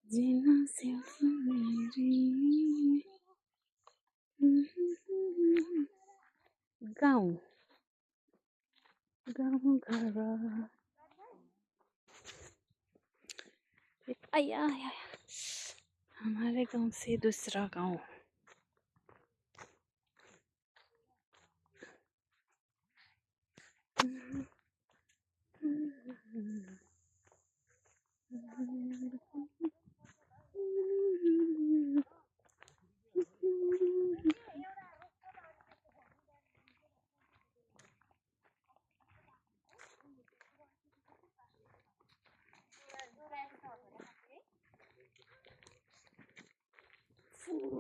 जीना सिर्फ मेरी गाउँ गाउँ घर आया आया हमारे गांव से दूसरा गांव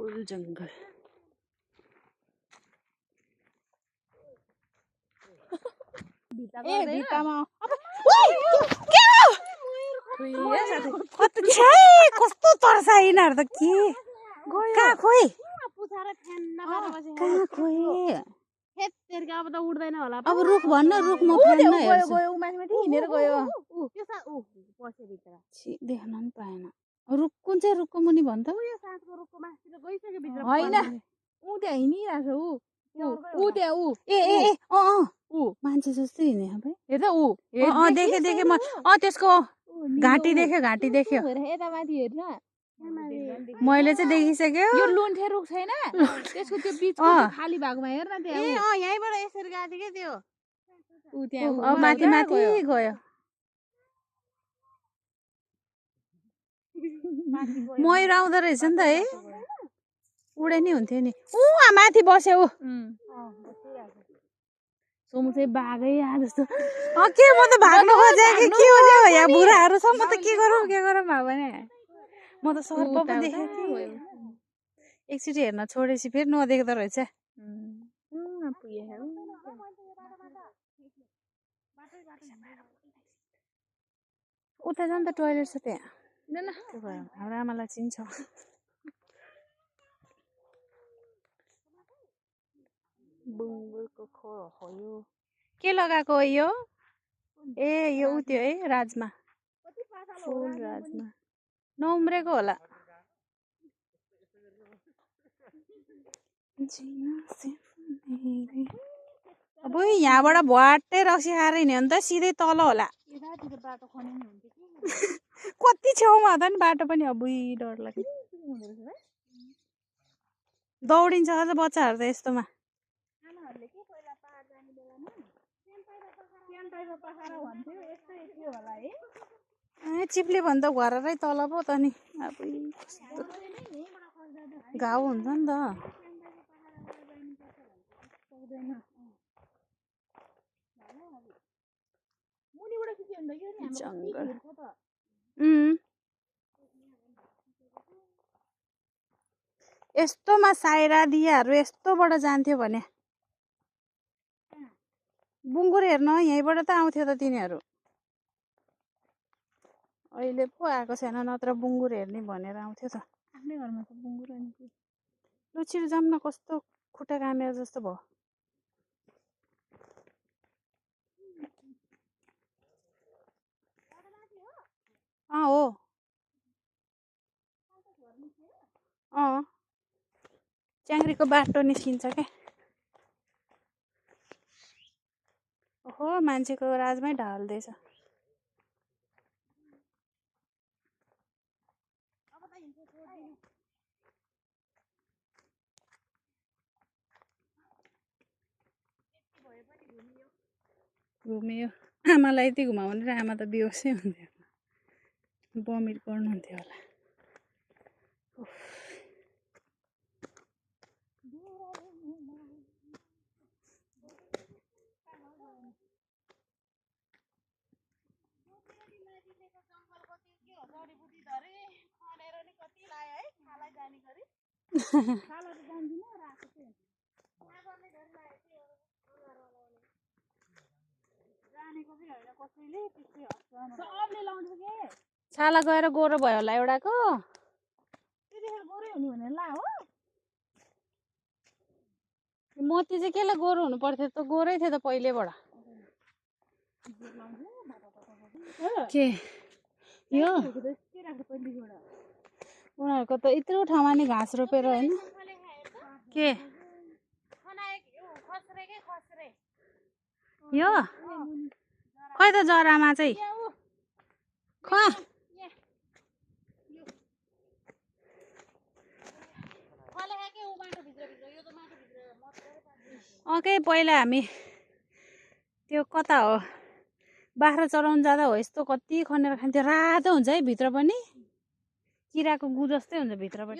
फुल जंगल ए भित्तामा कस्तो तर्सा यिनीहरू त के कहाँ खोइ कहाँ खोइ अब त उड्दैन होला अब रुख भन्न रुख म फेर्न हेर्छु गयो माथि माथि हिँडेर गयो पस्यो भित्र देख्न पनि पाएन रुख कुन चाहिँ रुखको मुनि भन्छ यो साँझको रुखको मासतिर गइसक्यो भित्र होइन ऊ त्यहाँ हिँडिरहेको छ ऊ त्यहाँ ऊ ए मान्छे जस्तै हिँड्ने भाइ हेर्दा ऊ देखे देखे म त्यसको घाँटी देख्यो यता माथि हेर्न मैले चाहिँ देखिसक्यो यो लुन्ठे रुख छैन त्यसको त्यो बिचको खाली भागमा हेर्न त्यहाँ यहीँबाट यसरी गएको थियो के त्यो ऊ त्यहाँ माथि माथि गयो मयूर आउँदो रहेछ नि त है उडे नि हुन्थ्यो नि माथि बस्यो सोमु चाहिँ बाघै आ जस्तो के म त भाग्नु खोजेँ कि के हो यहाँ बुढाहरू छ म त के गरौँ भने म त सर्प पो देखेँ कि एकचोटि हेर्न छोडेपछि फेरि नदेख्दो रहेछ उता जानु त टोइलेट छ त्यहाँ हाम्रो आमालाई चिन्छ बुङ्गुरको खोर हो यो के लगाएको हो यो ए यो उ त्यो है राजमा फुल राजमा नउम्रेको होला अब यहाँबाट भ्वाट्टै रक्सी खाएर हिँड्यो भने त सिधै तल होला कति छेउमा त नि बाटो पनि अब डर लाग्यो दौडिन्छ अझ बच्चाहरू त यस्तोमा चिप्ले भने त घररै तल पो त नि अब घाउ हुन्छ नि त जङ्गल यस्तोमा साइरा दियाहरू यस्तोबाट जान्थ्यो भने बुङ्गुर हेर्न यहीँबाट त आउँथ्यो त तिनीहरू अहिले पो आएको छैन नत्र बुङ्गुर हेर्ने भनेर आउँथ्यो त आफ्नै घरमा त बुङ्गुर अनि लुचिर जाम्न कस्तो खुट्टा कामेर जस्तो भयो हो च्याङ्ग्रीको बाटो निस्किन्छ क्या ओहो मान्छेको राजमै ढाल्दैछ घुम्यो आमालाई यति घुमाउ भने आमा त बेहोसै हुन्थ्यो बमिट गर्नुहुन्थ्यो होला छाला गएर गोरो भयो होला एउटाको मोती चाहिँ केलाई गोरो हुनु पर्थ्यो त गोरै थियो त पहिलेबाट के यो उनीहरूको त यत्रो ठाउँमा नि घाँस रोपेर होइन के यो खै त जरामा चाहिँ खै के पहिला हामी त्यो कता हो बाख्रा चराउनु जाँदा हो यस्तो कति खनेर खान्थ्यो रातो हुन्छ है भित्र पनि किराको गु जस्तै हुन्छ भित्रबाट